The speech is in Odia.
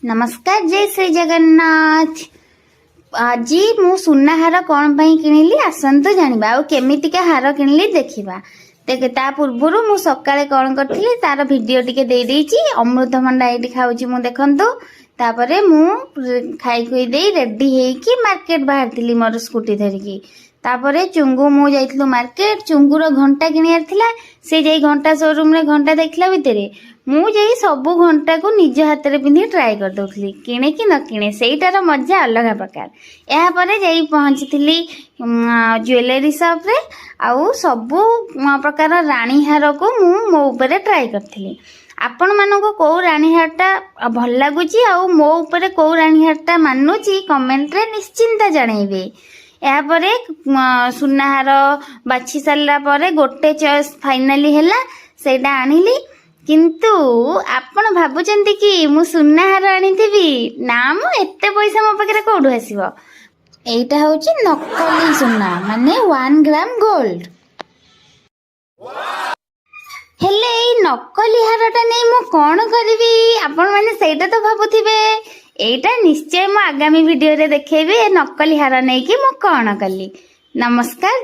ନମସ୍କାର, ଜୟ ଶ୍ରୀ ଜଗନ୍ନାଥ। ଆଜି ମୁଁ ସୁନା ହାର କ'ଣ ପାଇଁ କିଣିଲି, ଆସନ୍ତୁ ଜାଣିବା ଆଉ କେମିତିକା ହାର କିଣିଲି ଦେଖିବା। ତା ପୂର୍ବରୁ ମୁଁ ସକାଳେ କ'ଣ କରିଥିଲି, ତାର ଭିଡ଼ିଓ ଟିକେ ଦେଇଦେଇଛି। ଅମୃତଭଣ୍ଡା ଏଇଠି ଖାଉଛି ମୁଁ, ଦେଖନ୍ତୁ। ତାପରେ ମୁଁ ଖାଇ ଖୁଇ ଦେଇ ରେଡି ହେଇକି ମାର୍କେଟ ବାହାରିଥିଲି ମୋର ସ୍କୁଟି ଧରିକି। ତାପରେ ଚୁଙ୍ଗୁ ମୁଁ ଯାଇଥିଲୁ ମାର୍କେଟ। ଚୁଙ୍ଗୁର ଘଣ୍ଟା କିଣିବାର ଥିଲା। ସେ ଯାଇ ଘଣ୍ଟା ସୋରୁମରେ ଘଣ୍ଟା ଦେଖିଲା ଭିତରେ ମୁଁ ଯାଇ ସବୁ ଘଣ୍ଟାକୁ ନିଜ ହାତରେ ପିନ୍ଧି ଟ୍ରାଏ କରିଦେଉଥିଲି। କିଣେ କି ନ କିଣେ, ସେଇଟାର ମଜା ଅଲଗା ପ୍ରକାର। ଏହାପରେ ଯାଇ ପହଞ୍ଚିଥିଲି ଜୁଏଲାରୀ ସପ୍ରେ ଆଉ ସବୁ ପ୍ରକାର ରାଣୀ ହାରକୁ ମୁଁ ମୋ ଉପରେ ଟ୍ରାଏ କରିଥିଲି। ଆପଣମାନଙ୍କୁ କେଉଁ ରାଣୀ ହାରଟା ଭଲ ଲାଗୁଛି ଆଉ ମୋ ଉପରେ କେଉଁ ରାଣୀ ହାରଟା ମାନୁଛି, କମେଣ୍ଟରେ ନିଶ୍ଚିନ୍ତ ଜଣେଇବେ। ଏହାପରେ ସୁନାହାର ବାଛି ସାରିଲା ପରେ ଗୋଟେ ଚଏସ୍ ଫାଇନାଲି ହେଲା, ସେଇଟା ଆଣିଲି। କିନ୍ତୁ ଆପଣ ଭାବୁଛନ୍ତି କି ମୁଁ ସୁନାହାର ଆଣିଥିବି? ନା, ମୁଁ ଏତେ ପଇସା ମୋ ପାଖରେ କୋଉଠୁ ଆସିବ? ଏଇଟା ହଉଛି ନକଲି ସୁନା, ମାନେ 1 ଗ୍ରାମ ଗୋଲ୍ଡ। ହେଲେ ଏଇ ନକଲି ହାରଟା ନେଇ ମୁଁ କଣ କରିବି, ଆପଣମାନେ ସେଇଟା ତ ଭାବୁଥିବେ। ଏଇଟା ନିଶ୍ଚୟ ମୁଁ ଆଗାମୀ ଭିଡିଓରେ ଦେଖେଇବି, ଏ ନକଲି ହାର ନେଇକି ମୁଁ କଣ କଲି। ନମସ୍କାର।